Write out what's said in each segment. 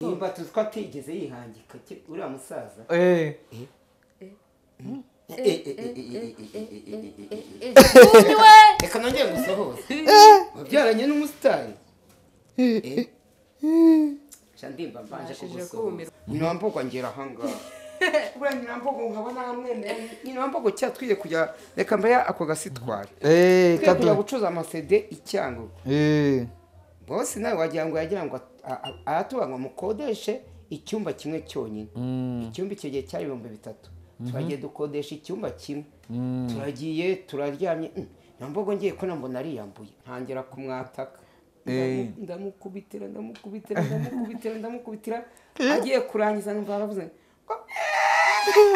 Nimba tuzi ko atigeze yihangika uriya musaza. Reka nongere gusohoza. Wabyaranye n'umusitari. Ndimba mbanje kugusohoza. Nyinambogo ngera ahangaha. Buriya Nyinambogo nkabona hamwemera. Nyinambogo cyatwiye kujya reka mbe ako gasitware. Kujya gucuza amasede icyango. Bose nawe wagira ngo yagira ngo aratuba ngo mukodeshe icyumba kimwe cyonyine. Icyumba icyo gihe cyari 3000. Turagiye dukodesha icyumba kimwe. Turagiye turaryamye. Nyambogo ngiye ko nambona ariyambuye. Ntangira kumwataka. Ndamukubitira ndamukubitira ndamukubitira ndamukubitira. Agiye kurangiza numva aravuze ngo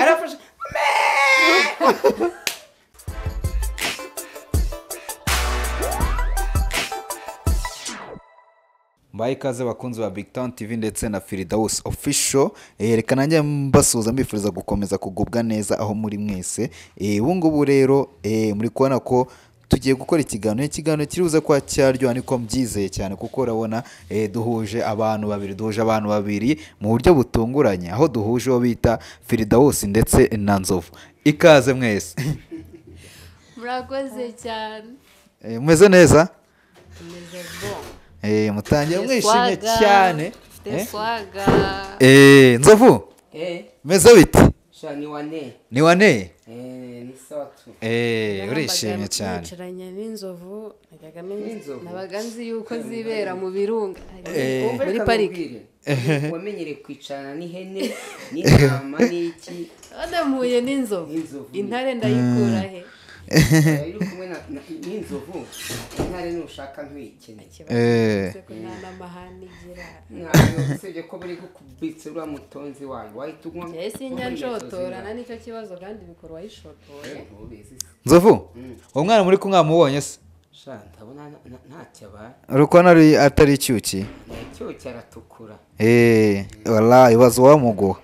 arafashe. Mbaye ikaze bakunzi ba Big Town TV ndetse na Firdaus Official. Reka nanjye mbasuhuza mbifuriza gukomeza kugubwa neza aho muri mwese. Ubu ngubu rero muri kubona ko tugiye gukora ikiganiro, ikiganiro kiribuze kwa cyaryo niko mbyizeye cyane kuko urabona duhuje abantu babiri mu buryo butunguranye aho duhuje uwo bita Firdaus ndetse na Nzovu. Ikaze mwese. Murakoze cyane. Mumeze neza? Meze bon. Mutangiye mwishimye cyane. Swaga. Nzovu. Meze bite? Sha ni wane. Ni wane? Ni sawa tu. Urishimye cyane. Nicaranye n'inzovu, najyaga nabaga nzi yuko zibera mu birunga. Muri pariki. Wamenyere kwicarana n'ihene, n'intama n'iki. None mpuye n'inzovu. Intare ndayikura he? Iri kumwe n'inzovu, intare nushaka ntuyikene. Ntabwo usibye ko buri gukubitse uriya mutonzi wayo wahita ugwa. Ese nyanshotora nicyo kibazo kandi bikora wayishotoye. Nzovu, uwo mwana muri kumwe mwamubonye se? Sha ndabona ntacyo abaye. Urukona atari icyuki? Icyuki aratukura. Wallahi bazo wamuguha.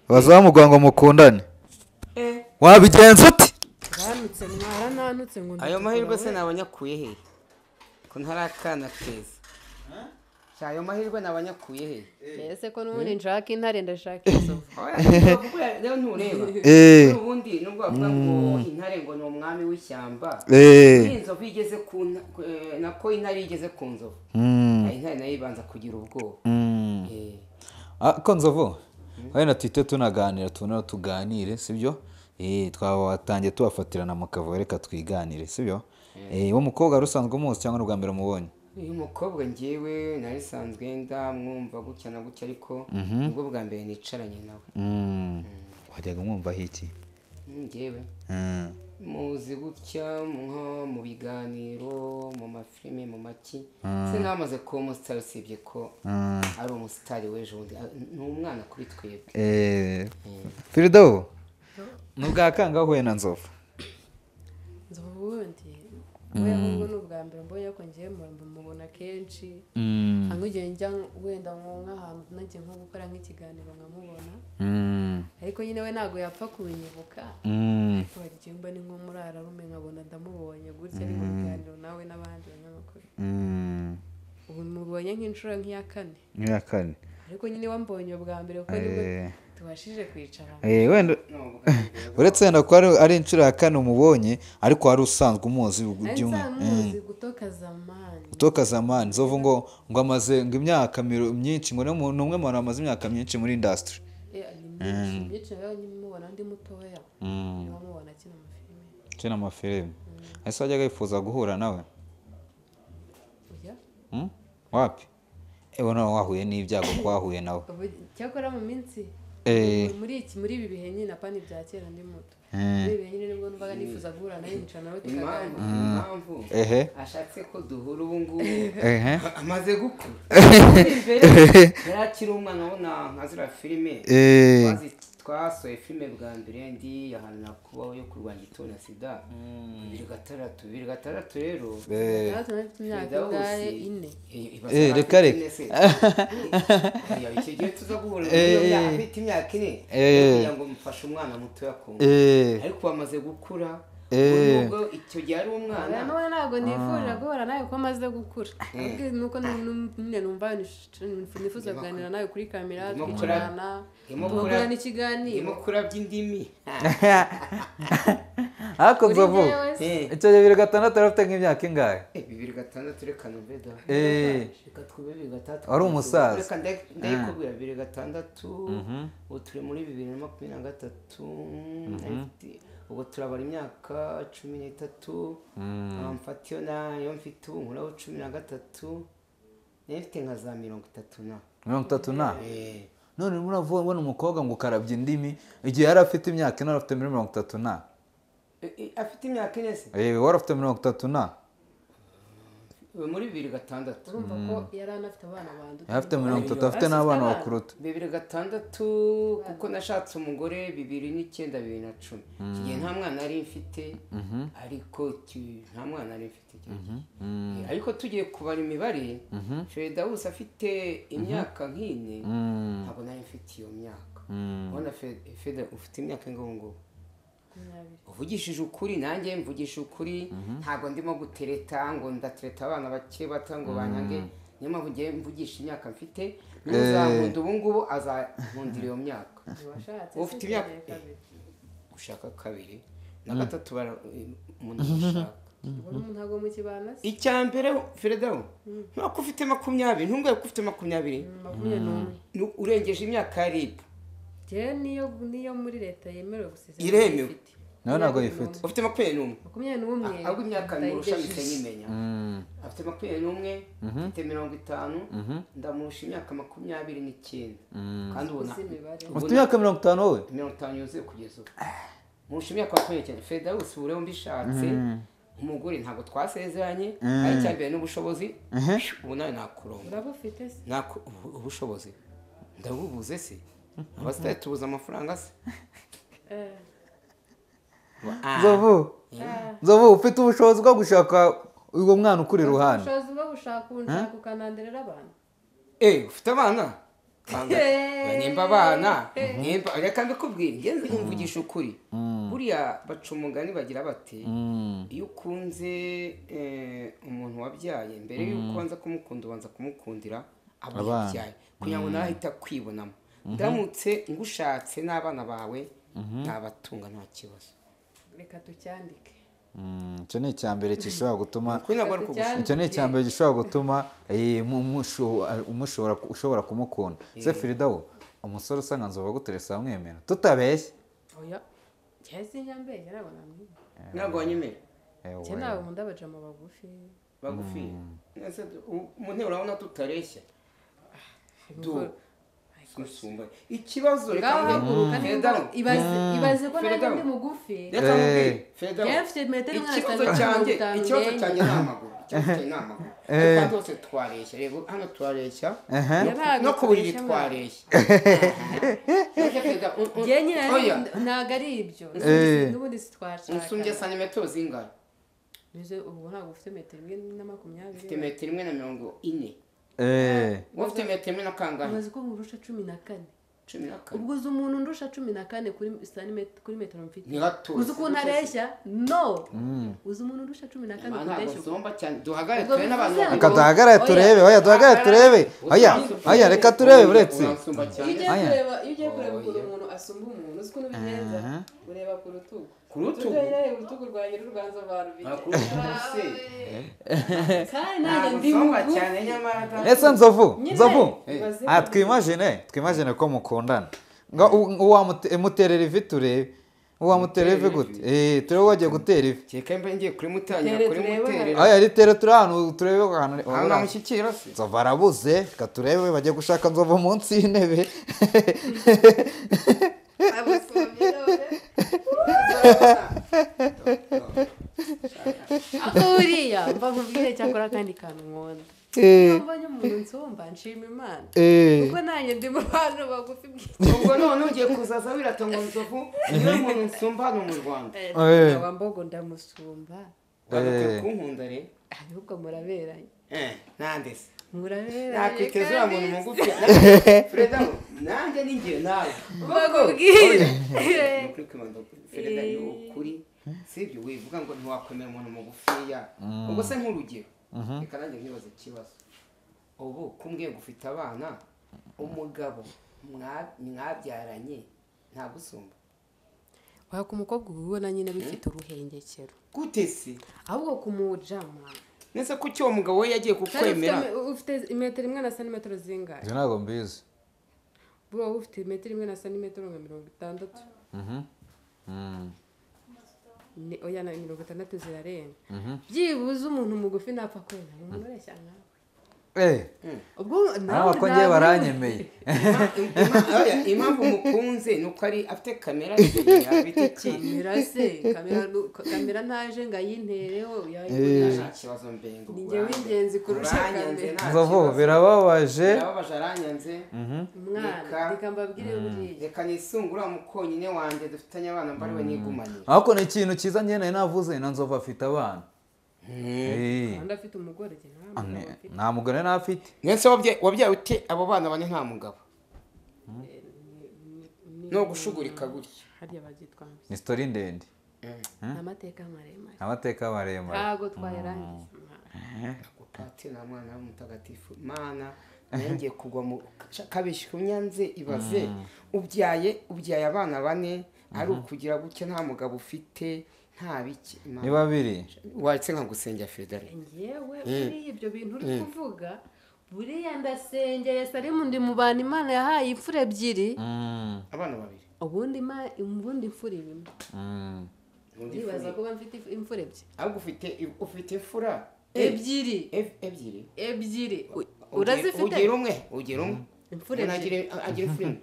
Bazo wamuguha ngo mukundane. Wabigenza ute? Ayo mahirwe se nabanyakuye he? Ko ntarakana keza. Ayo mahirwe nabanyakuye he? Ese ko nubundi nshaka intare ndashaka inzovu. Rero ntureba. Ubundi nubwo bavuga ngo intare ngo ni umwami w'ishyamba. Inzovu igeze ku nako intare igeze ku nzovu. Intare nayo ibanza kugira ubwoba. Ko Nzovu, wenda twite tunaganira tubona tuganire sibyo? Twabatangiye tubafatirana mu kavuyo reka twiganire sibyo? Uwo mukobwa rusanzwe umuzi cyangwa n'ubwa mbere umubonye? Uyu mukobwa ngewe nari sanzwe ndamwumva gutya na gutya ariko nibwo bwa mbere nicaranye nawe. Wajyaga umwumva iki? Ngewe muzi gutya nko mu biganiro, mu mafilime, mu maki. Se namaze kuba umusitari usibye ko ari umusitari w'ejo bundi, ni umwana kuri twebwe. Firdaus, nubwa kanga huye na Nzovu? Nzovu ubundi we ahubwo ni ubwa mbere mbonye ko ngiye mubona kenshi. Ngiye njya wenda nk'ahantu nagiye nko gukora nk'ikiganiro nkamubona. Ariko nyine we ntabwo yapfa kunyibuka. Ariko hari igihe mba ni nko muri ararume nkabona ndamubonye gutya ari mu biganiro nawe n'abandi banyamakuru. Ubu mubonye nk'inshuro nk'iya kane. Nk'iya kane. Ariko nyine wambonye ubwa mbere kuko nibwo tubashije kwicara. Wenda uretse wenda ko ari inshuro ya kane umubonye ariko wari usanzwe umuzi by'umwe. Umuzi gutoka zamani. Gutoka zamani. Nzovu ngo amaze ngo imyaka myinshi ngo ni umwe mu bantu bamaze imyaka myinshi muri industry. Myinshi rero nyimubona ndi mutoya. Nimubona akina amafilime. Akina amafilime. Ese wajyaga wifuza guhura nawe? Oya. Wapi? Ewe wahuye n'ibyago ko wahuye nawe. Cyakora mu minsi muri ibi bihe nyine apana ibya kera ndi muto. Muri ibi bihe nyine nibwo numvaga nifuza guhura nawe nkicara nawe tukaganira. Impamvu ashatse ko duhura ubu ngubu amaze gukura. Yari akiri umwana ubona nka ziriya filime. Twasohoye filime bwa mbere ndi ahantu kubaho yo kurwanya igituntu na sida. 2006 rero. Afite imyaka ingahe? 4. Reka reka. Icyo gihe tuza guhura afite imyaka 4 kugira ngo mufashe umwana mutoya kumva. Ariko bamaze gukura Nubwo icyo gihe ari umwana. None ntabwo nifuje guhura nawe ko maze gukura. Nuko nyine numva nifuza kuganira nawe kuri kamera, twicarana, tugakora n'ikiganiro. Ndimo kurabya indimi. Ariko Nzovu, icyo gihe 2006 yari afite nk'imyaka ingahe? 2006 reka numve da. Reka twube 2006. Wari umusaza. Reka ndayikubwira 2006. Ubu turi muri 2023. Ubwo turabara imyaka 13. Mfatiyo nayo mfite ubu nkuraho 13. Nifite nka za 30 na. 30 na? None muravuga ngo umukobwa ngo ukarabya indimi igihe yari afite imyaka ine afite 30 na. Afite imyaka ine se? Wari afite 30 na. Muri 2006. Urumva ko yari anafite abana banduta. Afite 30 afite n'abana bakuruta. 2006 kuko nashatse umugore 2009 2010. Kigiye nta mwana ari mfite ariko nta mwana ari mfite. Ariko tugiye kubara imibare Ferdawus afite imyaka nk'ine ntabwo nari mfite iyo myaka. Ubona Feda ufite imyaka ingongo. Uvugishije ukuri nanjye mvugisha ukuri ntabwo ndimo gutereta ngo ndatereta abana bake bato ngo banyange, niyo mpamvu ngiye mvugisha imyaka mfite. N'uzankunda ubu ngubu azankundira iyo myaka. Ufite imyaka gushaka kabiri na gatatu umuntu ashaka. Ntabwo mukibana se? Icya mbere Ferdawus nkuko ufite 20 ntumbwire ko ufite 20 21 urengeje imyaka ya RIB. Je niyo muri leta yemerewe gusezerana. Iremewe. Nawe ntabwo yifite. Ufite 21. 21. Ahubwo imyaka murusha mpise nyimenya. Afite 21, mfite 50, ndamurusha imyaka 29. Kandi ubona ufite imyaka 50 wowe? 50 yuzuye kugeza ubu. Murusha imyaka 29. Ferdawus ubu mbishatse umugore ntabwo twasezeranye, ari cyambere n'ubushobozi. Ubu nawe nakuronga. Urabufite se? Nako ubushobozi. Ndabubuze se? Abasitari tubuza amafaranga se? Nzovu ufite ubushobozi bwo gushaka uwo mwana ukuri iruhande. Ubushobozi bwo gushaka unshaka ukananderera abana. Ufite abana? Nimba abana, nimba reka mbikubwire, ngenze mvugisha ukuri. Buriya baca umugani bagira bati iyo ukunze umuntu wabyaye mbere yuko ubanza kumukunda ubanza kumukundira abo yabyaye kugira ngo nawe ahita kwibonamo. Ndamutse ngushatse n'abana bawe nabatunga nta kibazo. Reka tucyandike. Icyo ni icyambere gishobora gutuma icyo ni icyambere gishobora gutuma ushobora kumukunda. Se Firidawo umusore usanga Nzovu aguteresa amwemera tutabeshye? Oya, njye sinyambeshye ntabwo namwemera. Ntabwo wanyemera? Njye ntabwo nkunda abajama bagufi. Bagufi? Mu ntebe urabona tutareshya. Gusumba ikibazo reka ibaze ko nanjye ndi mugufi. Reka mubwire Ferdawus ikibazo cyanjye ni amaguru. Ikibazo cyanjye ni amaguru. Kandi hose twareshya, rego hano twareshya no ku buriri twareshya. Njye nyine ntabwo ari ibyo n'ubundi sitwashaka. Usumbye santimetero zingana? Ubwo ntabwo ufite metero 1.20. Ufite metero 1.40. Ufite metero 1 na kangahe? Umaze ko nkurusha 14. 14. Ubwo uzi umuntu ndusha 14 kuri santimetero kuri metero mfite. Uzi ukuntu areshya? No. Uzi umuntu ndusha 14 kudeshya. Ntabwo cyane. Duhagare turebe n'abantu. Reka duhagare turebe. Oya duhagare turebe. Oya. Oya reka turebe uretse. Iyo ugiye kureba ukuntu umuntu asumba umuntu uzi ukuntu bigenza? Ureba ku rutugu. Ku rutugu? Urutugu rwanjye n'urwanza abantu bite. Kandi nanjye ndi mugufi cyane nyamara. Ese Nzovu, Nzovu. Twimagine ko mukundana. Ngo uwamuterera ivi turebe. Uwamuterera ivi gute? Turebe wagiye gutera ivi. Keka mbe ngiye kuri mutangira kuri muterera. Oya ritere turi ahantu turebe ahantu. Ahantu namushyikira se. Nzovu arabuze, reka turebe bagiye gushaka Nzovu munsi y'intebe. Ako buriya mva nkubwire cyakora kandi kantu nkunda. Iyo mbonye umuntu nsumba nshima Imana. Kuko nanjye ndi mu bantu bagufi bwite. Ubwo none ugiye kuzaza wirata ngo Nzovu niwe muntu nsumba hano mu Rwanda. Wa Mbogo ndamusumba. Wagakwiye kunkunda re. Ahubwo muraberanye. Nande se? Muraberanye. Nakwiteza uriya muntu mugufi. Freda nanjye ni njye nawe. Bakubwire. Nukuri kwimanda Freda ni ukuri. Sibyo wivuga ngo ntiwakwemera umuntu mugufiya. Ubwo se nk'urugero reka nanjye nkibaze ikibazo. Ubu kumbwiye ngo ufite abana, umugabo mwabyaranye ntagusumba. Waka umukobwa ubona nyine bifite uruhengekero. Gute se? Ahubwo kumujama. Nese kuki uwo mugabo we yagiye kukwemera? Ufite imetero imwe na santimetero zingahe? Ibyo ntabwo mbizi. Bro ufite imetero imwe na santimetero nka 60. Ni oya na 60 zirarenga. Byibuze umuntu mugufi napfa kwemera umuntu ureshya nkawe. Ubwo nawe ko ngiye baranyemeye. Impamvu mukunze nuko ari afite kamera afite iki? Kamera se, kamera ntaje ngayintereho yayibona. Kibazo mbengo. Ni ngewe ingenzi kurusha kamera. Nzovu birababaje. Birababaje aranyanze. Mwana reka mbabwire buriya. Reka nisungura mukonyine wanjye dufitanye abana mbariwe nigumanira. Ariko ni ikintu cyiza njye nari navuze na Nzovu afite abana. Kandi afite umugore nta mugore nafite. Nese wabyaye ute abo bana bane nta mugabo? No gushugurika gutya. Hariya bagitwa ni story ndende. Amateka maremare. Amateka maremare. Ntago twayarangiza. Gupati na mwana w'umutagatifu Mana ngiye kugwa mu kabishye kunyanze ibaze ubyaye abana bane ari ukugira gutya nta mugabo ufite. Nta biki ni babiri waretse nka gusengera Frederic. Ngewe kuri ibyo bintu uri kuvuga buriya ndasengeye Salimu ndi mu bantu Imana yahaye imfura ebyiri. Abana babiri. Ubundi ubundi imfura imwe. Nibaza ko mfite imfura ebyiri. Ahubwo ufite imfura ebyiri. Ebyiri. Urazifite? Ugira umwe, ugira umwe. Imfura ebyiri. Agira imfura imwe.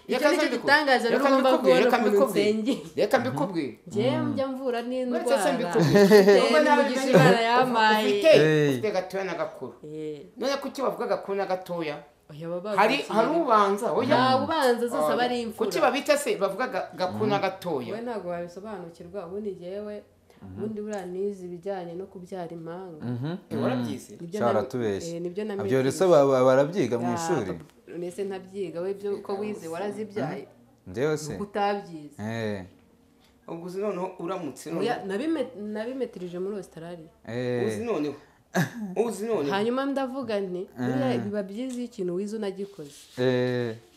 Reka igitangaza rero ugomba kubona ukuntu nsengeye. Reka mbikubwire. Njyewe njya mvura n'indwara. Mbikubwire. Imana yamaye. Ufite gatoya na gakuru. None kuki bavuga gakuru na gatoya? Hari ubanza oya. Nta ubanza zose aba ari imfura. Kuki babita se bavuga gakuru na gatoya? We ntabwo wabisobanukirwa ubundi njyewe ubundi buriya nize ibijyanye no kubyara impanga. Warabyize? Cyaratubeshye. Ibyo rero barabyiga mu ishuri. Nese ntabyiga we byo ko wize warazibyaye. Ndewe se. Utabyize. Ubwo uzi noneho uramutse none. Nabimetirije muri Australia. Uzi noneho. Uzi noneho. Hanyuma ndavuga nti buriya biba byiza ikintu wize unagikoze.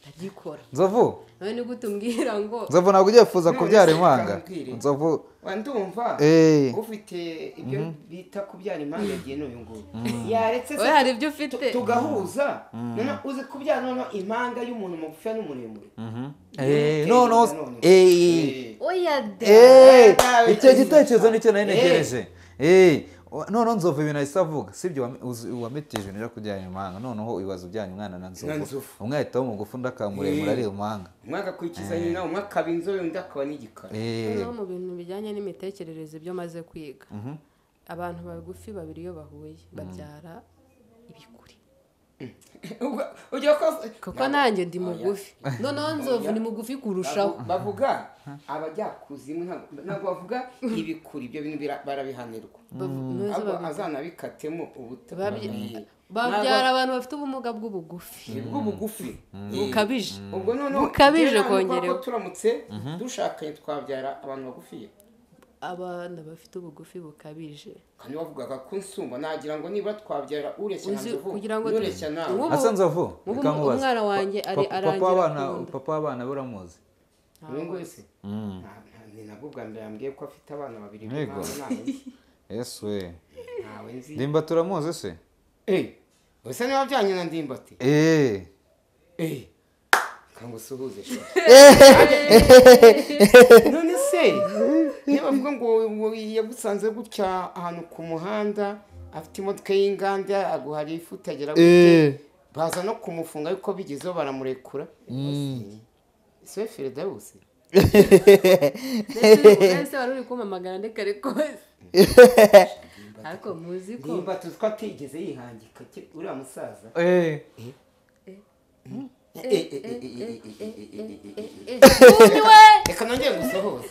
Ndagikora. Nzovu. None ni gute umbwira ngo Nzovu ntabwo ugiye fuza kubyara impanga. Nzovu ndumva ufite ibyo bita kubyara impanga yagiye n'uyu nguyu. Yaretse se hari ibyo ufite tugahuza. None uzi kubyara none impanga y'umuntu mugufi n'umuremure. No oya de. Icyo gitekerezo nicyo nari ntegereje. None Nzovu ibintu ahise avuga sibyo wametije ibintu byo kubyara impanga noneho ibibazo byanyu umwana na Nzovu umwe ahita mugufi undi akamuremura ari impanga umwe agakurikiza nyina umwe akaba inzobe undi akaba n'igikara. Noneho mu bintu bijyanye n'imitekerereze byo maze kwiga abantu bagufi babiri iyo bahuye babyara ibikuri. Kuko nanjye ndi mugufi noneho Nzovu ni mugufi kurushaho. Bavuga abajyakuzimu ntabwo bavuga ibikuri ibyo bintu barabihanirwa. Azanabikatemo babyara abantu bafite ubumuga bw'ubugufi bw'ubugufi bukabije. Ubwo noneho bukabije kongereho turamutse dushakanye twabyara abantu bagufiye abana bafite ubugufi bukabije. Kandi bavugaga ko nsumba nagira ngo niba twabyara ureshya na Nzovu ureshya nawe. Asa Nzovu reka umwana wanjye ari arangira papa w'abana buramuzi. Uyu nguyu se ni nabwo bwa mbere yambwiye ko afite abana babiri. Yesu we ntawe nzi. Ndimbati uramuzi se? Ese niba byanye na Ndimbati? Kangusuhuze sha. None se niba bavuga ngo yagusanze gutya ahantu ku muhanda afite imodoka y'inganda aguhari ifu utagera gute baza no kumufunga ariko bigezeho baramurekura. Ese Firdausi Ndetse wari uri kumpamagara ndeka ariko ariko muzi ko nimba tuzi ko atigeze yihangika uriya musaza. Reka nongere gusohoza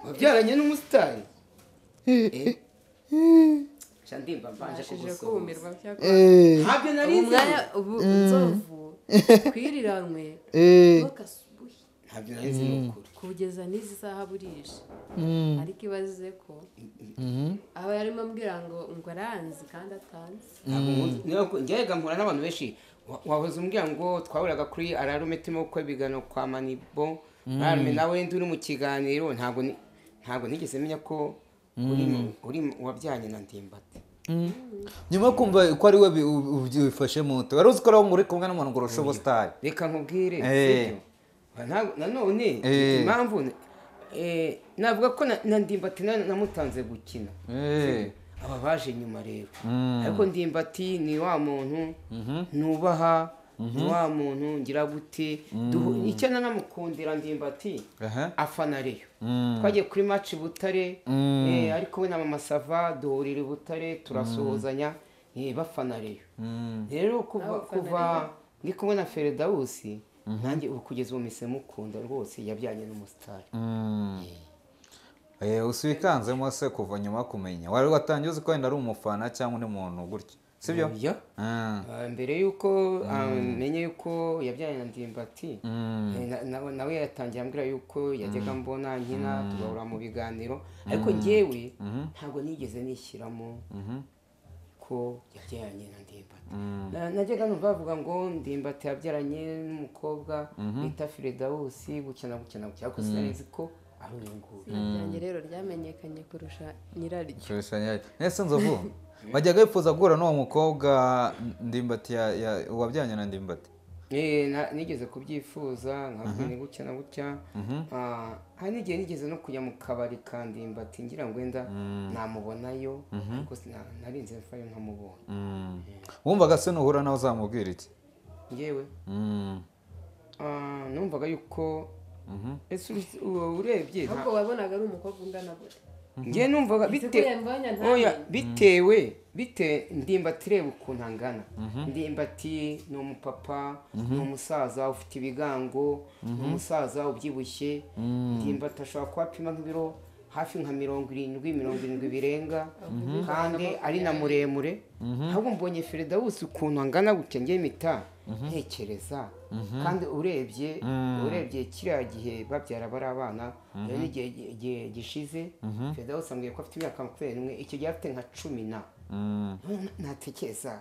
wabyaranye n'umusitari. Ndimba mbanje kugusuhuza. Ntabyo nari nzi. Ubu Nzovu twiriranwe bakasubuhi. Ntabyo nari nzi n'ukuri. Kugeza n'izi saha burije. Ariko ibaze ko aba yarimo ambwira ngo aranzi kandi atanzi. Njyaga mpura n'abantu benshi wahoze umbwira ngo twahuraga kuri Ararume turimo gukora ibiganiro kwa Manibo. Ararume nawe ndi uri mu kiganiro ntabwo nigeze menya ko uri wabyanye na Ndimbati. Nyuma yo kumva ko ari we ubifashe muto wari uzi ko ari uri kumwe n'umuntu ngo urushe ubusitari. Reka nkubwire nanone impamvu navuga ko na Ndimbati namutanze gukina. Aba baje nyuma rero. Ariko Ndimbati ni wa muntu nubaha, ni wa muntu ngira gute, icyo nanamukundira Ndimbati afana Reyo. Twagiye kuri match Butare, ariko we na Mama Sava duhurira Butare turasuhuzanya, bafana Reyo. Rero kuva ndi kumwe na Feredawusi nanjye ubu kugeza ubu mise mukunda rwose, yabyanye n'umusitari. Usibikanzemo se kuva nyuma kumenya wari watangiye uzi ko wenda ari umufana cyangwa undi muntu gutya sibyo? Mbere yuko menye yuko yabyanye na Ndimbati, nawe yatangiye ambwira yuko yajyaga mbona nkina tugahura mu biganiro, ariko njyewe ntabwo nigeze nishyiramo ko yabyaranye na Ndimbati. Najyaga numva bavuga ngo Ndimbati yabyaranye n'umukobwa bita Firidawusi gutya na gutya na gutya, ariko sinari nzi ko ari uyu nguyu. Izina ryanjye rero ryamenyekanye kurusha nyiraryo. Kurusha nyiraryo. Ese Nzovu wajyaga wifuza guhura n'uwo mukobwa Ndimbati wabyaranye na Ndimbati? Nigeze kubyifuza nkavuga ni gutya na gutya. Hari n'igihe nigeze no kujya mu kabari ka Ndimbati ngira ngo wenda namubonayo, ariko narinze mfayo nkamubona. Wumvaga se nuhura nawe uzamubwira iki? Ngewe numvaga yuko ese urebye ahubwo wabonaga ari umukobwa ungana gute? Ngewe numvaga bitewe Ndimbati reba ukuntu angana. Ndimbati ni umupapa, ni umusaza ufite ibigango, ni umusaza ubyibushye. Ndimbati ashobora kuba apima nk'ibiro hafi nka 70 70 birenga, kandi ari na muremure. Ahubwo mbonye Firidawusi ukuntu angana gutya ngewe mpita ntekereza. Kandi urebye kiriya gihe babyara bari abana, rero n'igihe gishize Firidawusi ambwiye ko afite imyaka 21, icyo gihe afite nka 10 na. Natekereza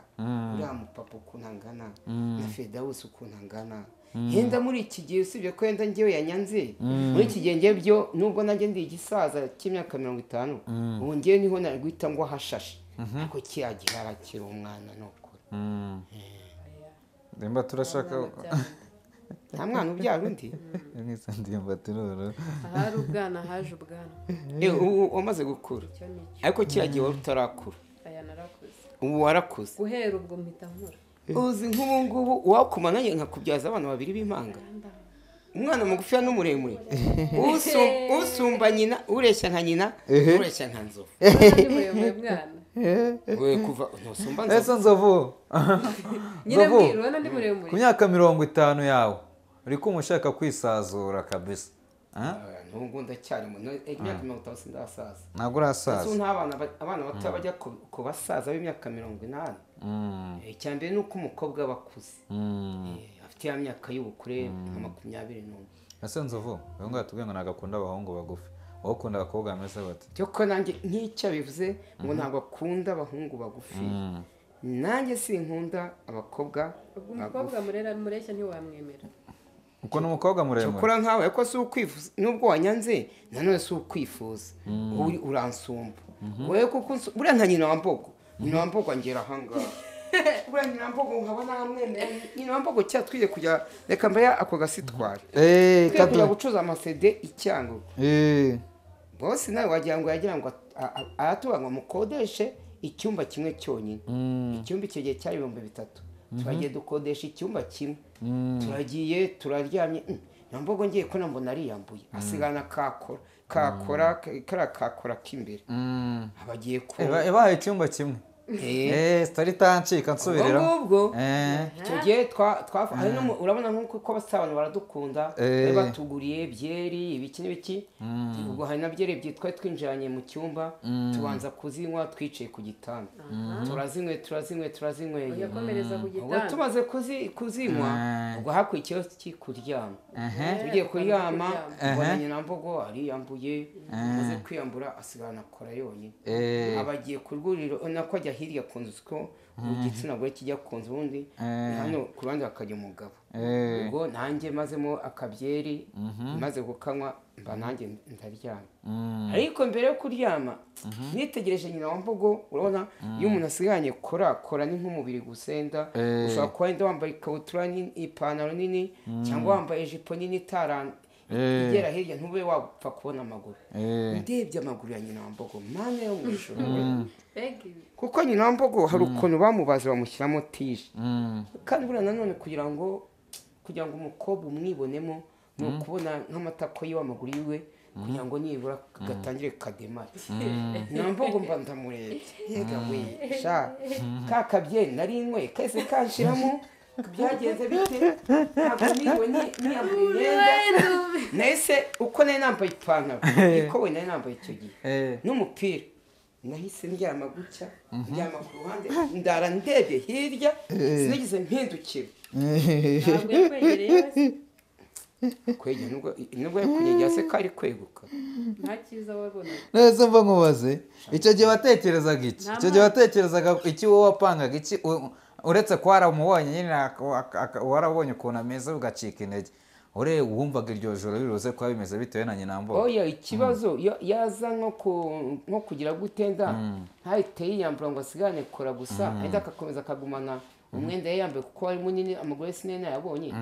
uriya mupapa ukuntu angana na Firidawusi ukuntu angana. Yenda muri iki gihe usibye ko yenda ngewe yanyanze, muri iki gihe ngewe byo nubwo nanjye ndi igisaza cy'imyaka 50, ubu ngewe niho nari guhita ngo hashashe, ariko kiriya gihe arakiri umwana n'ukuri. Ndimbati turashaka nta mwana ubyara undi. Ndimbati rero ahari ubwana haje ubwana. Umaze gukura ariko kiriya gihe wari utarakura. Aya narakuze. Ubu warakuze. Guhera ubwo mpita nkura. Uzi nk'ubu ngubu wakuma nanjye nkakubyaza abana babiri b'impanga, umwana mugufi n'umuremure, usumba nyina, ureshya nka nyina, ureshya nka Nzovu. We kuva ntusumba Nzovu. Ese Nzovu ku myaka 50 yawe uri kumva ushaka kwisazura kabisa? Nubwo ndacyari mu imyaka 50 sindasaza. Ntabwo urasaza. Ese abana bato bajya ku basaza b'imyaka 80. Icya mbere ni uko umukobwa aba akuze, afite ya myaka y'ubukure nka 21. Ese Nzovu uyu nguyu atubwiye ngo ntabwo akunda abahungu bagufi, wowe ukunda abakobwa bameze bate? Cyoko nanjye nk'icyo bivuze ngo ntabwo akunda abahungu bagufi, nanjye sinkunda abakobwa bagufi. Umukobwa mureshya ntiwamwemera. Uko ni umukobwa muremure. Cyokora nkawe ariko si ukwifuza, nubwo wanyanze nanone si ukwifuza, wowe uransumba. Wowe kuko buriya nka nyina wa Mbogo, nyina wa Mbogo angera ahangaha. Buriya nyina wa Mbogo nkabona namwemera. Nyina wa Mbogo cyatwiye kujya reka mbe ako gasitware. Twiye kujya gucuza amasede icyango. Bose nawe wagira ngo yagira ngo aratuba ngo mukodeshe icyumba kimwe cyonyine. Icyumba icyo gihe cyari 3000. Turagiye dukodesha icyumba kimwe. Turagiye turaryamye. Nyambogo ngiye ko nambona ariyambuye asigana kakora kara kakora k'imbere. Abagiye ko yabahaye icyumba kimwe. Story itancika nsubirira ubwo icyo gihe urabona nk'uko ko abantu baradukunda batuguriye byeri ibiki n'ibiki ubwo hari na byeri ebyiri twari twinjiranye mu cyumba tubanza kuzinywa twicaye ku gitanda turazinywe ubwo tumaze kuzinywa ubwo hakurikiyeho kuryama tugiye kuryama ubona nyina mbogo ariyambuye amaze kwiyambura asigarana kora yonyine aba agiye ku rwuriro nako ajya hirya ku nzu ko igitsina gore kijya ku nzu ubundi hano ku ruhande hakajya umugabo ubwo nanjye mazemo akabyeri maze gukanywa mba nanjye ndaryama ariko mbere yo kuryama nitegereje nyina wa mbogo urabona iyo umuntu asigaranye kora ni nk'umubiri gusenda ushobora kuba wenda wambaye ikabutura nini ipantaro nini cyangwa wambaye ijipo nini itarana igera hirya ntube wapfa kubona amaguru ndebye amaguru ya nyina wa mbogo mana yo mu ijuru kuko nyina wa mbogo hari ukuntu bamubaza bamushyiramo tije kandi buriya nanone kugira ngo umukobwa umwibonemo ni ukubona nk'amatako yiwe amaguru yiwe kugira ngo nibura gatangire kademare nyina mbogo mba ndamurebye yega we sha ka kabyeri nari nkwe kahise kanshiramo byagenze bite ntabwo niwe niyambaye imyenda nahise uko nari nambaye ipantaro niko we nari nambaye icyo gihe n'umupira nahise ndyama gutya ndyama ku ruhande ndara ndebye hirya sinigeze mpindukira ntabwo yakwegereye kwegera nubwo yakunyegera se kari kweguka nta cyiza wabona neza mva nkubaze icyo gihe watekerezaga iki icyo gihe watekerezaga iki wowe wapangaga iki uretse ko waramubonye nyine warabonye ukuntu ameze ugacika intege ure wumvaga iryo joro biruze kuba bimeze bitewe na nyina mbogo oya ikibazo yaza nko kugira gutenda ntahite yiyambura ngo asigane kora gusa ahita agakomeza akagumana umwenda yambaye kuko wari munini amaguru ye sinari nayabonye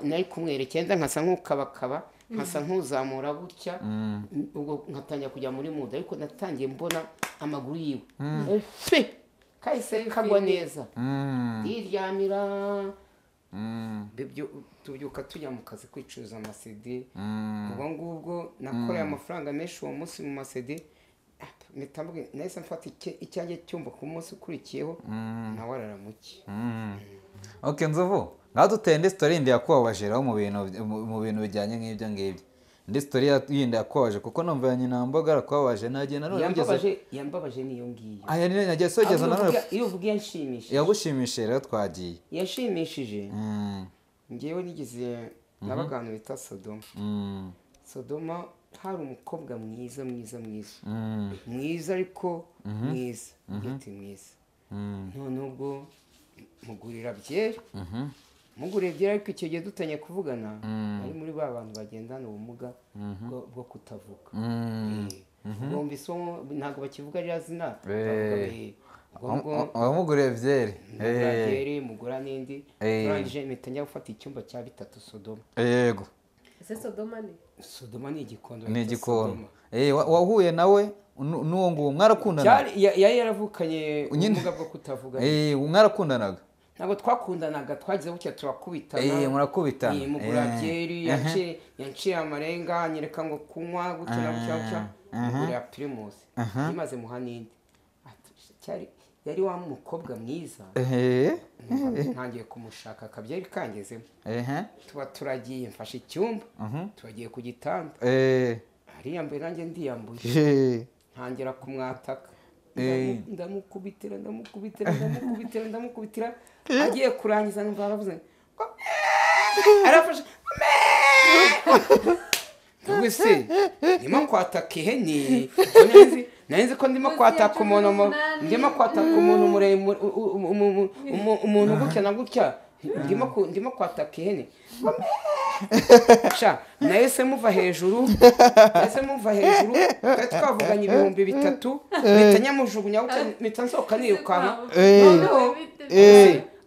nari kumwerekera nkasa nk'ukabakaba nkasa nk'uzamura gutya ubwo nkatangira kujya muri muda ariko natangiye mbona amaguru yiwe kahise kagwa neza ndiryamira tubyuka tujya mu kazi kwicuruza amasede ubwo ngubwo nakoreye amafaranga menshi uwo munsi mu masede nahise mfata icyanjye cyumba ku munsi ukurikiyeho nawe araramuke Ok Nzovu ngaho duteye indi sitori yindi yakubabaje rero mu bintu bijyanye nk'ibyo ngibyo indi sitori yindi yakubabaje kuko numva ya nyina mboga arakubabaje nagiye nanone yambabaje niyo ngiyo aya ni nagiye sogeza nanone iyo uvuga yanshimishije yagushimishije rero twagiye yashimishije ngewe nigeze nabaga ahantu bita Sodoma Sodoma hari umukobwa mwiza mwiza mwiza mwiza ariko mwiza ati mwiza none ubwo mugurira byeri muguriye byeri ariko icyo gihe dutangiye kuvugana ari muri ba bantu bagendana ubumuga bwo kutavuga bumvise ntabwo bakivuga ririya zina wamuguriye byeri byeri mugura n'indi turangije impita njya gufata icyumba cya 3 Sodoma yego ese Sodoma ni Sodoma ni igikondo ni igikondo wahuye nawe n'uwo nguwo mwarakundanaga yari yaravukanye ubumuga bwo kutavuga mwarakundanaga ntabwo twakundanaga twagize gutya turakubitana murakubitana mugura byeri yanciye amarenga anyereka ngo kunywa gutya na gutya gutya mugurira pirimusi imaze muha n'indi yari wa mukobwa mwiza ntangiye kumushaka akabyeri kangezemo tuba turagiye mfashe icyumba turagiye ku gitanda ariyambuye nanjye ndiyambuye ntangira kumwataka ndamukubitira ndamukubitira ndamukubitira ndamukubitira agiye kurangiza numva aravuze arafashe ubwo ndimo kwataka ihene nari ko ndimo kwataka umuntu ndimo kwataka umuntu muremure umuntu gutya na gutya ndimo kwataka ihene sha nahise muva hejuru twari twavuganye 3000 mpita nyamujugunya mpita nsohoka nirukanka noneho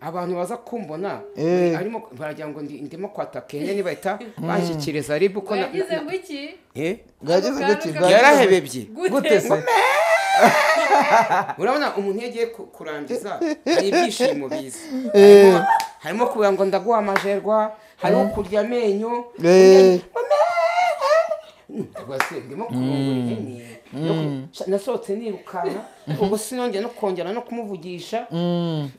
abantu baza kumbona arimo baragira ngo ndimo kwataka ihene nibahita banshyikiriza ribu ko yagize ngo iki yarahebebye gute se urabona umuntu iyo agiye kurangiza hari ibyishimo biza harimo kuvuga ngo ndaguha amajerwa harimo kurya amenyo Rwose ndimo kurongora ihene. Nasohotse nirukanka, ubwo sinongeye no kongera no kumuvugisha.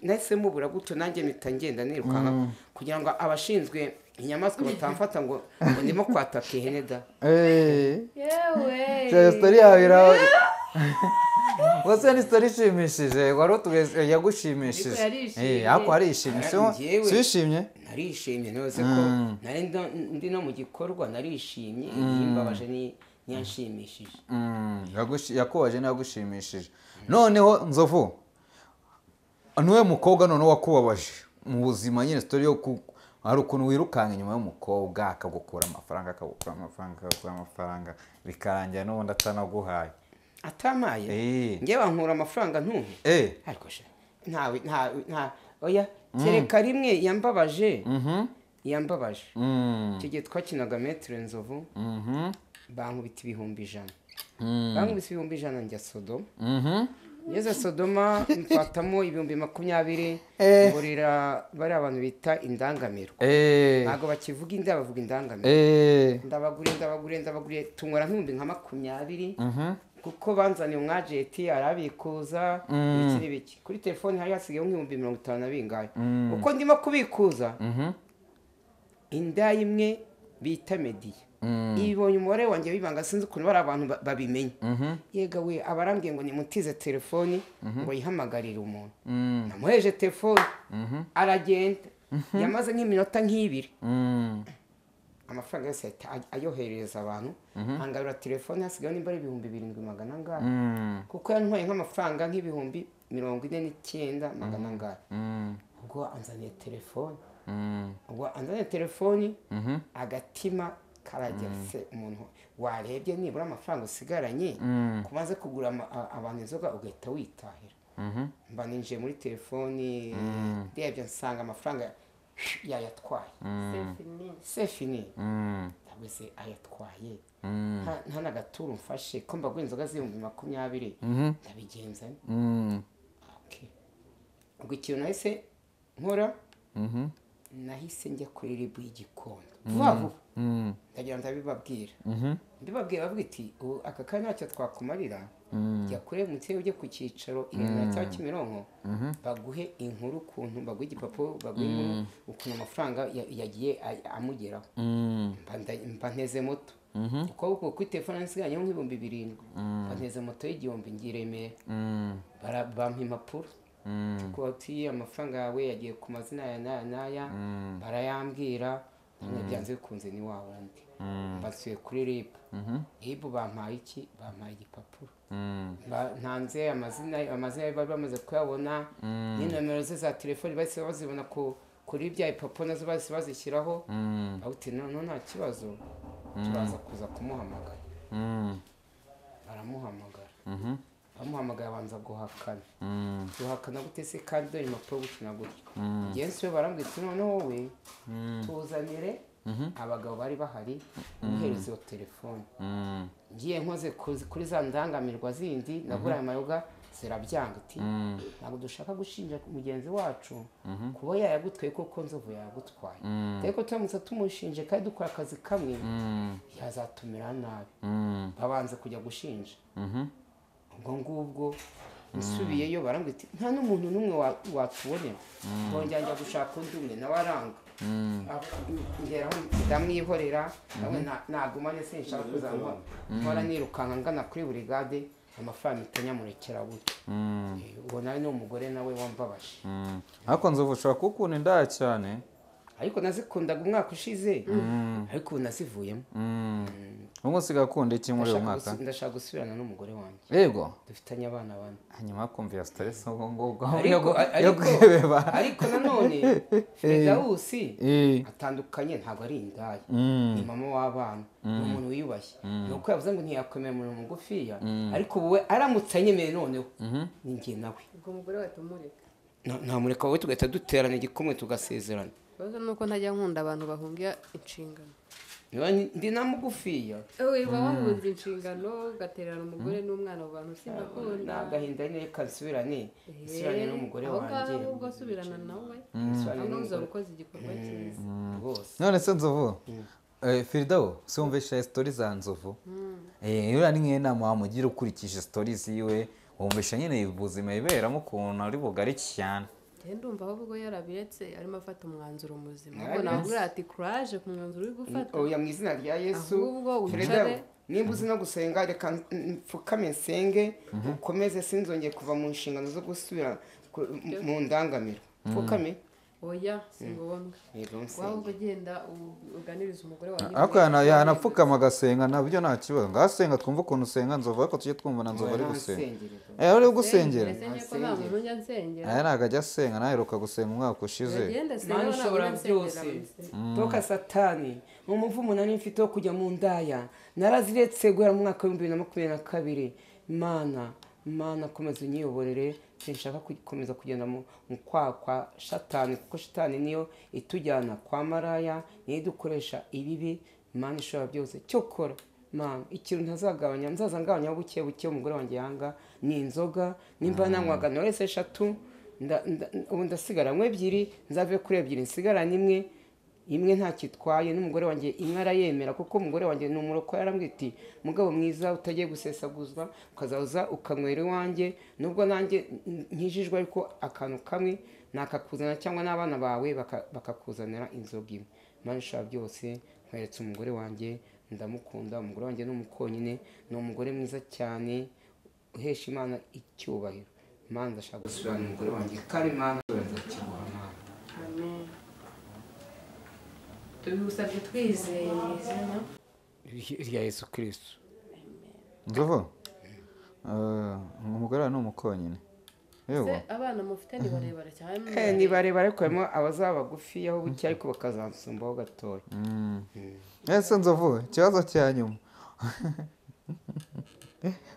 Nahise mubura gutyo, nanjye mpita ngenda nirukanka kugira ngo abashinzwe inyamaswa batamfata ngo ndimo kwataka ihene da. Yewe. Story yawe iraho. Wose ni story ishimishije, wari utubeze yagushimishije. Ariko arishimye. Sishimye? Narishimye nose ko nari ndi no mu gikorwa narishimye, imbabaje ni nyanshimishije. Yakubaje nagushimishije. Noneho Nzovu, niwe mukobwa none wakubabaje mu buzima nyine story yo hari ukuntu wirukanga inyuma y'umukobwa akagukura amafaranga akagukura amafaranga akagukura amafaranga bikarangira n'ubundi atanaguhaye. Atamaye? Ngewe bankura amafaranga ntumpe. Ariko sha ntawe nta oya kereka rimwe yambabaje. Yambabaje. Icyo gihe twakinaga Maître Nzovu. Bankubita 100,000. Bankubise 100,000 njya Sodoma. Ngeze Sodoma mfatamo 20,000 ngurira bari abantu bita indangamirwa. Ntago bakivuga inda bavuga indangamirwa. Ndabaguriye tunywera nk'ibihumbi nka 20. Kuko banzaniye umwajeti arabikuza iki n'ibiki. Kuri telefone hari hasigaye nk'ibihumbi 50 na bingahe. Uko ndimo kubikuza inda imwe bita Media. Ibonye umubare wanjye wibanga sinzi ukuntu bari abantu babimenya. Yega we abarambwiye ngo nimutize telefoni ngo yihamagarire umuntu. Namuheje telefoni aragenda. Yamaze nk'iminota nk'ibiri. Amafaranga yose ayoherereza abantu. Angarura telefone hasigaye nimba ari 7,400 angahe. Kuko yantwaye nk'amafaranga nk'ibihumbi 49 magana angahe. Ubwo anzaniye telefone. Ubwo anzaniye telefoni agatima karageze umuntu warebye nibura amafaranga usigaranye kumaze kugura abantu inzoga ugahita witahira. Mba ninjiye muri telefoni ndebye nsanga amafaranga yayatwaye. C'est fini. Ndabese ayatwaye. Nta nagaturu mfashe ko mbagwa inzoga z'ibihumbi 20 ndabigenza. Okay. Ubwo ikintu nahise nkora nahise njya kuri ribu y'Igikondo. Vuba vuba. Ndagira ndabibabwira. Mbibabwira bavuga iti aka kanya ntacyo twakumarira. Jya kure mutse ujye ku cyicaro Iremera cya Kimironko baguhe inkuru ukuntu baguhe igipapuro baguhe inkuru ukuntu amafaranga yagiye amugeraho. Mba nteze moto. Kuko kuri telefone nsigaranye nk'ibihumbi 7. Mba nteze moto y'igihumbi ngiye Remera. Bampa impapuro. Kuko ati amafaranga yawe yagiye ku mazina ya naya naya barayambwira byanze bikunze ni wawe andi. Mbasuye kuri RIB. RIB bampaye iki? Bampaye igipapuro. Ntanze amazina bari bamaze kuyabona n'inomero ze za telefone bahise bazibona kuri bya ipapuro nazo bahise bazishyiraho. Bati no nta kibazo turaza kuza kumuhamagara. Baramuhamagara. Bamuhamagaye abanza guhakana. Guhakana gute se kandi dore impapuro gutya na gutya. Ngenzi we barambwira ati noneho wowe tuzanire abagabo bari bahari uhereza iyo telefone. Ngiye nkoze kuri za ndangamirwa zindi nagura aya mayoga zirabyanga ati ntabwo dushaka gushinja mugenzi wacu kuba yayagutwaye koko Nzovu yayagutwaye. Ariko turamutse tumushinje kandi dukora akazi kamwe yazatumira nabi. Babanze kujya gushinja. Ubwo ngubwo nsubiyeyo barambwira ati nta n'umuntu n'umwe watubonera. Bongera njya gushaka undi umwe nawe aranga. Ngeraho ndamwihorera nagumane sinshaka kuzanywa mpora nirukanka ngana kuri burigade amafaranga itanyamurekera gutyo. Ubwo nawe ni umugore nawe wambabaje. Ariko Nzovu ushobora kukunda indaya cyane. Ariko nazikundaga umwaka ushize ariko ubu nazivuyemo. Ubu usigaye ukunda iki muri uyu mwaka? Ndashaka gusubirana n'umugore wanjye. Yego. Dufitanye abana bane. Hanyuma kumvira stress ngo ngo ariko nanone Fidawusi atandukanye ntabwo ari indaya. Ni mama w'abana, ni umuntu wiyubashye. Nuko yavuze ngo ntiyakwemera umuntu mugufiya ariko ubu we aramutse anyemeye noneho ni njye nawe. Ubwo umugore watumureka. Ntamureka wowe tugahita duterana igikumwe tugasezerana. Ikibazo nuko ntajya nkunda abantu bahunga inshingano. Ndi na mugufiya. Uba wahunze inshingano ugatererana umugore n'umwana mu bantu simbakunda. Agahinda ni reka nsubirane n'umugore wanjye. Aho ngaho ubwo subirana nawe. Aho uzaba ukoze igikorwa cyiza. Rwose. None se Nzovu Firidao sumvisha story za Nzovu. Uriya ni nk'inama wamugira ukurikije story ziwe, wumvisha nyine ubuzima yiberamo ukuntu ari bugari cyane. Njye ndumva ahubwo yarabiretse arimo afata umwanzuro muzima. Ahubwo navuga ati courage ku mwanzuro uri gufata. Oya mu izina rya Yesu. Ahubwo wicare. Nimba uzi no gusenga reka mfukame nsenge, ukomeze sinzongeye kuva mu nshingano zo gusubira mu ndangamiro. Mfukame. Oya si ngombwa. Waba ugenda uganiriza umugore wawe. Ariko yanapfukama agasenga nabyo nta kibazo. Ngasenga twumva ukuntu usenga Nzovu, ariko tujye twumva na Nzovu ari gusenga. Ari gusengera. Aya ntabwo ajya asenga, naheruka gusenga umwaka ushize. Mana ushobora byose. Toka Satani, mu muvumo nari mfite wo kujya mu ndaya, naraziretse guhera mu mwaka wa 2022. Mana, Mana komeza unyiyoborere, sinshaka gukomeza kugenda mu kwa Shatani, kuko Shatani niyo itujyana kwa maraya, niyo idukoresha ibibi. Mana ishobora byose, cyokora Mana ikintu ntazagabanya, nzaza ngabanya buke buke. Umugore wanjye yanga ni inzoga, nimba nanywaga norese 3 ubu ndasigara nywe 2, nzave kuri 2 nsigarane 1 imwe ntakitwaye. N'umugore wanjye imwe arayemera, kuko umugore wanjye ni umuroko, yarambwiye ati mugabo mwiza utagiye gusesaguzwa ukazaza ukanywera iwanjye, nubwo nanjye nkijijwe ariko akantu kamwe nakakuzana cyangwa n'abana bawe bakakuzanira inzoga imwe. Mana ishobora byose, nkweretse umugore wanjye, ndamukunda. Umugore wanjye ni umukonyine, ni umugore mwiza cyane uhesha Imana icyubahiro. Mana ndashaka gusubirana umugore wanjye kandi Mana nzakiguha Mana. Amen. Tubigusabye twizeye mu izina rya Yesu Kristo. Nzovu, umugore ni umukonyine. Yego. Abana mufite ni barebare cyane. Ni barebare ariko harimo abazaba bagufi aho bucya ariko bakazansumbaho gatoya. Ese Nzovu, ikibazo cya nyuma.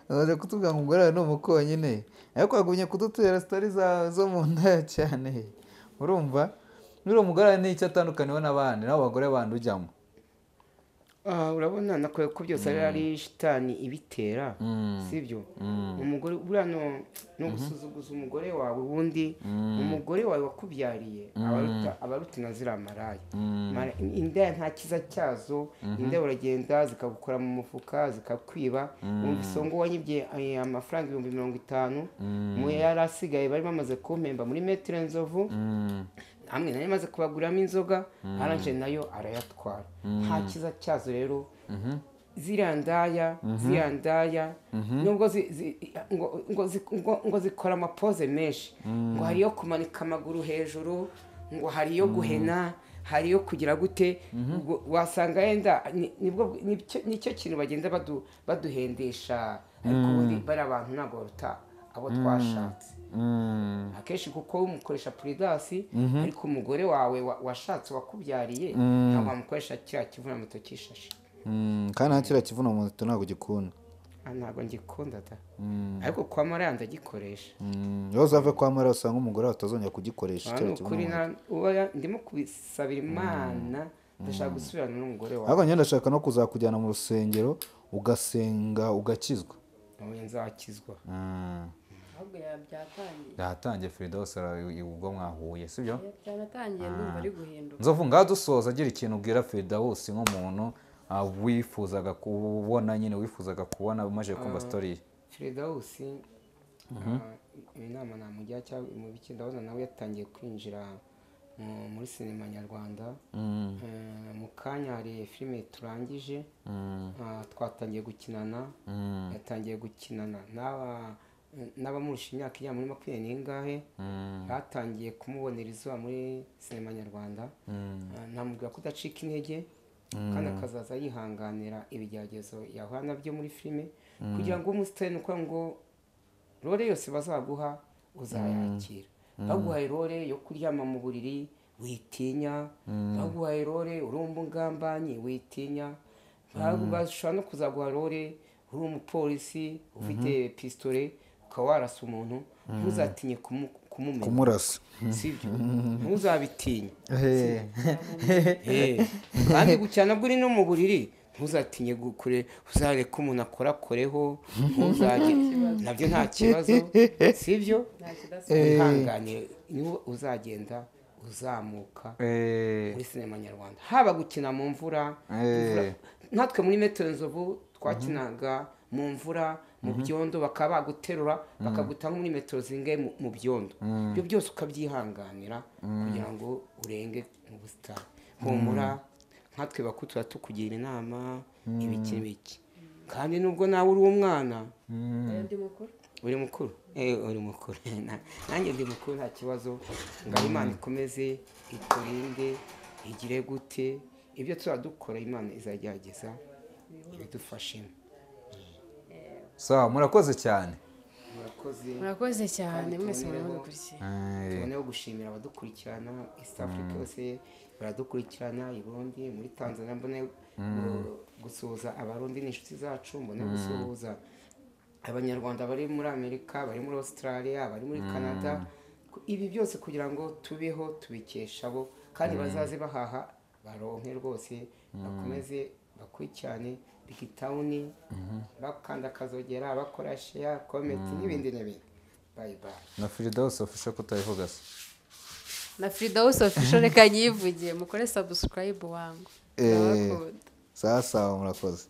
Azaje kutubwira ngo umugore ni umukonyine, ariko yagumye kudutera story zo mu ndaya cyane. Urumva? Nuri umugore ni icyo atandukaniwe n'abandi, nabo bagore bandi ujyamo. Urabona nakoye ko byose ari Shitani ibitera, sibyo? Umugore buriya no gusuzuguza umugore wawe, ubundi umugore wawe wakubyariye abaruta na ziriya maraya. Indaya nta kiza cyazo, indaya uragenda zikagukora mu mufuka, zikakwiba. Wumvise ngo wanyibye amafaranga 50,000 mu yari asigaye bari bamaze kumpemba muri Metre Nzovu, hamwe nari maze kubaguramo inzoga, aranje nayo arayatwara. Nta kiza cyazo rero. Ziriya ndaya nubwo ngo zikora amapoze menshi, ngo hariyo kumanika amaguru hejuru, ngo hariyo guhena, hariyo kugira gute, wasanga yenda nibwo nicyo kintu bagenda baduhendesha. Ariko ubundi bari abantu ntabwo baruta abo twashatse. Akenshi kuko umukoresha puridasi, ariko umugore wawe washatse wakubyariye ntabwo wamukoresha kiriya kivunamuto cy'ishashi. Kandi nta kiriya kivunamuto ntabwo gikunda. Ntabwo ngikunda da, ariko kwa maraya ndagikoresha. Iyo uzave kwa maraya usanga umugore wawe atazongera kugikoresha kiriya kivunamuto. Ndimo kubisabira Imana, ndashaka gusubirana n'umugore wawe. Ariko njye ndashaka no kuzakujyana mu rusengero ugasenga ugakizwa. Nzakizwa. Ahubwo byatangiye. Byatangiye Firidausi ubwo mwahuye, sibyo? Byanatangiye ndumva ari guhinduka. Nzovu ngadusoza agira ikintu ubwira Firidausi nk'umuntu wifuzaga kubona nyine, wifuzaga kubona umaze kumva story ye. Firidausi inama namugira cyangwa mu biki, ndabona nawe yatangiye kwinjira muri sinema nyarwanda. Mu kanya hari filime turangije, twatangiye gukinana, yatangiye gukinana n'abamurusha imyaka ijya muri 20 batangiye kumubonera izuba muri sinema nyarwanda. Namubwira ko udacika intege kandi akazaza yihanganira ibigeragezo yahura nabyo muri filime, kugira ngo umusitari nuko ngo role yose bazaguha uzayakira. Baguhaye role yo kuryama mu buriri witinya, baguhaye role uri umugambanyi witinya, bashobora no kuzaguha role uri umupolisi ufite pistole ukaba warasa umuntu, ntuzatinye kumumenya, kumurasa, sibyo? Ntuzabitinye. Kandi gucyana bwo uri no mu buriri ntuzatinye gukure, uzareka umuntu akorakoreho, ntuzajye nabyo nta kibazo, sibyo? Wihangane, niwo uzagenda uzamuka muri sinema nyarwanda, haba gukina mu mvura. Natwe muri Metero Nzovu twakinaga mu mvura, mu byondo, bakaba baguterura bakaguta nko muri metero zingahe mu byondo, ibyo byose ukabyihanganira kugira ngo urenge mu busitani. Humura, nkatwe bakuru tuba tukugira inama ibiki n'ibiki, kandi nubwo nawe uri umwana, Ndi mukuru. Uri mukuru, uri mukuru, nanjye ndi mukuru, nta kibazo. Ngaho Imana ikomeze iturinde, igire gute ibyo tuzadukora, Imana izagerageza ibidufashemo. Sawa, murakoze cyane. Murakoze. Murakoze cyane Kandi mwese tubonereho mudukurikiye. Tuboneho gushimira abadukurikirana East Africa yose baradukurikirana, i Burundi, muri Tanzania, mbone gusuhuza Abarundi n'inshuti zacu, mbone gusuhuza Abanyarwanda bari muri Amerika, bari muri Australia, bari muri Canada. Ibi byose kugira ngo tubeho tubikesha bo, kandi bazaze bahaha baronke rwose, bakomeze bakurikirane Big Town, bakanda akazogera, bakora share, comment n'ibindi n'ibindi. Bye bye. Na Firidausi Official kutayivuga se? Na Firidausi Official reka nyivuge, mukore subscribe wangu. Ndabakunda. Sawa sawa, murakoze.